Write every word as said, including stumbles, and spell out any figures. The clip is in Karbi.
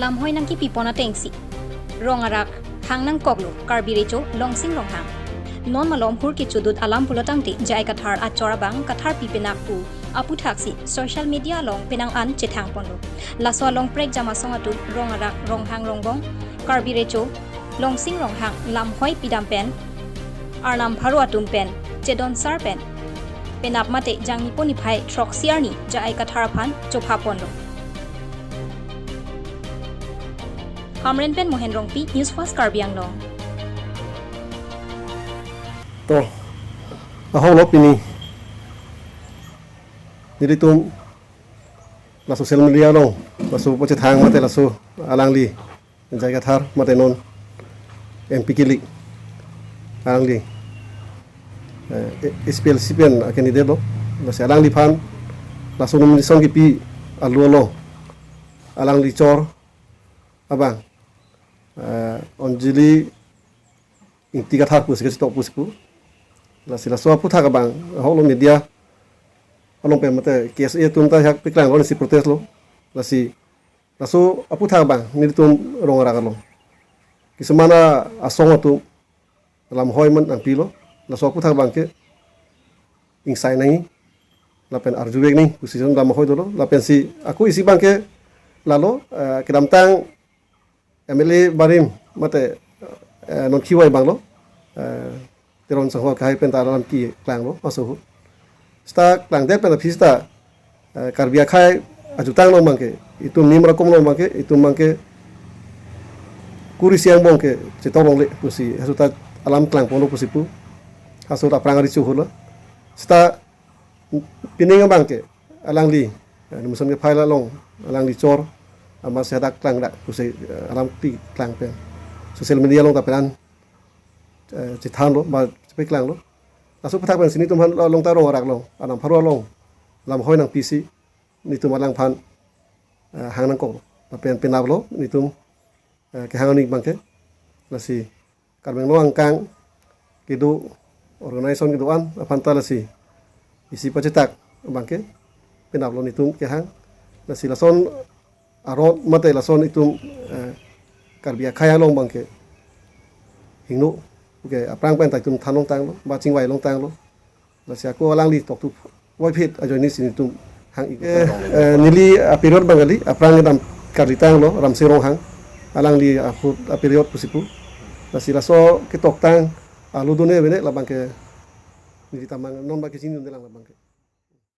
Lamhoi nangkipipon atengsi rong arak hang nangkoklo Karbi Recho Longsing Ronghang. Non malom hur kechudut alam pulotangte J I Kathar achor abang Kathar pi penak pu aputhaksi social media along penang an chethangponlo. Laso along prekjam asong atum rong arak ronghang rongbong Karbi Recho Longsing Ronghang lamhoi pidam pen Arnam pharo atum pen chedonsar pen penap mate jangni poniphai throksi arni J I Kathar aphan chophaponlo. Hamren pen Mohen Rongpi, News Fast Karbi Anglong. To, ahok lo pini. Nelitum la social media along, laso pachethang mate laso alangli J I Kathar mate non M P kilik alangli, eh, S P L C pen a-candidate lo. Lasi alangliphan laso nomination kipi alu along alangli chor abang, eh, Anjali Ingti Kathar pusi kachetok pusi pu. Lasi laso aphuthak abang ahok lo media along pen mate K S A atum ta hak peklanglo, si protest lo. Lasi laso aphuthak abang nelitum rong arak along kisuman asong atum lamhoi man nangpilo. Laso aphuthak abang ke ingsai nangji lapen arjuvek nangji pusi lamhoi dolo. Lapensi ako isi abang ke lalo, eh, kedamtang M L A barim mate, eh, non khiwai abang lo, eh, Teron Sangho akhei pen ta alam keklanglo, maso ahut. Seta klangdet pen aphi seta, eh, Karbi akhei ajutang along abang ke, itum nimrakom along abang ke, itum abang ke kuri isi angbong ke chetok longle pusi halaso ta alam klangponlo pusi pu. Halaso ta aphrang ari chuhulo. Seta pining abang ke alangli, eh, nomination kephai along alangli chor, amatsi hadak klangdak pusi, eh, alam piklang pen social media along ta peran, eh, chethanlo, ba chepeklanglo. Laso aphuthak pensi nelitum aphan along ta rong arak along, Arnam pharo along lamhoi nangpisi nelitum alangphan, eh, hang nangkoklo. Lapen penaplo nelitum, eh, kehang arni abang ke. Lasi Karbi Anglong angkang kedo, organization kedo-an aphan ta lasi isi pachetak abang ke penaplo nelitum kehang. Lasi lason arot mate lason itum, eh, Karbi akhei along abang ke hingno, okay, aphrang pen ta itum than longtanglo, ba chingvai longtanglo. Lasi ako alangli toktu voiphit ajoine si nelitum hang ik. Eh, eh, neli aperiod abang kali, aphrang kedam karlitanglo, Ramsing Ronghang. Alangli ahut aperiod pusi pu. Lasi laso ketoktang alu done bene labang ke neli tamang non ba kechini dun lang labang ke.